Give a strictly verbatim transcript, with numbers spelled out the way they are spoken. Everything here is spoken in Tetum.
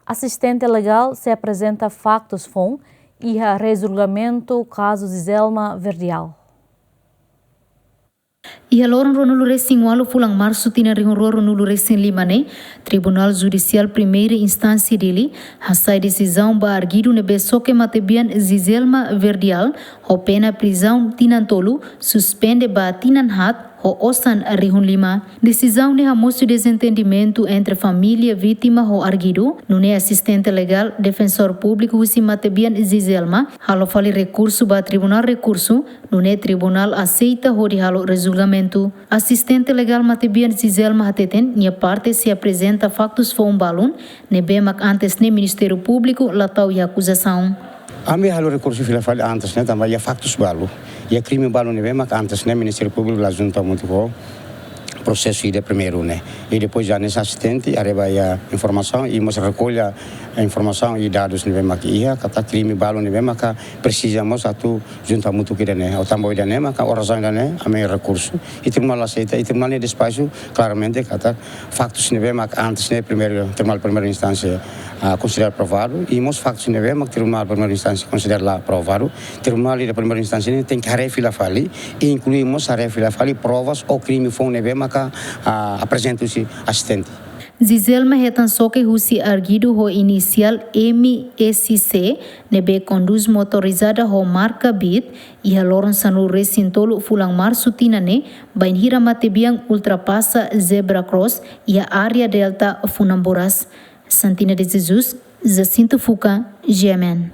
Asistente legál sei aprezenta faktus foun iha rezulgamentu kazu Zizelma Verdial. Iha loron ruanulu-resin-ualu fulan Marsu tinan rihun rua ruanulu-resin-lima ne'e, Tribunál Judisiál Primeira Instánsia Dili hasai desizaun ba arguidu ne'ebé xoke matebian Zizelma Verdial ho pena prizaun tinan tolu, suspende ba tinan haat ho osan rihun lima. Desizaun ne'e hamosu dezentendimentu entre família vítima ho arguidu, nune'e asistente legál defensór públiku husi matebian Zizelma halo fali rekursu ba Tribunál Rekursu, nune'e tribunál aseita hodi halo rezulgamentu. Asistente legál matebian Zizelma hateten nia parte sei aprezenta faktus foun balun ne'ebé mak antes ne'e Ministériu Públiku la tau iha akuzasaun. Ami halo rekursu fila fali antes ne'e, tanba iha faktus balu, iha krime balu ne'ebé mak antes ne'e Ministériu Públiku la junta hamutuk ho prosesu ida primeiru ne'e. I depois hanesan asistente haree ba iha informasaun i mós rekolla informasaun i dadus ne'ebé mak iha, katak krime balu ne'ebé maka presiza mós atu junta hamutuk ida-ne'e. Ou tanba ida-ne'e maka orasaun ida-ne'e ami rekursu. I tribunál aseita, i tribunál nia despaxu klaramente katak faktus ne'ebé mak antes ne'e primeiru, Tribunál Primeira Instánsia, ah, konsidera aprovadu, i mós faktus ne'ebé mak Tribunál Primeira Instánsia konsidera la aprovadu, Tribunál ida Primeira Instánsia ne'e tenke haree fila fali, i inklui mós haree fila fali provas ou krime foun ne'ebé maka, ah, aprezenta husi asistente. Zizelma hetan xoke husi arguidu ho inisiál M S C ne'ebé kondús motorizada ho marka Beat iha loron sanulu-resin-tolu fulan Marsu tinan ne'e, bainhira matebian ultrapasa zebra cross iha área Delta Funamburas. Santina de Jesus, Jacinto Fuca, G M N.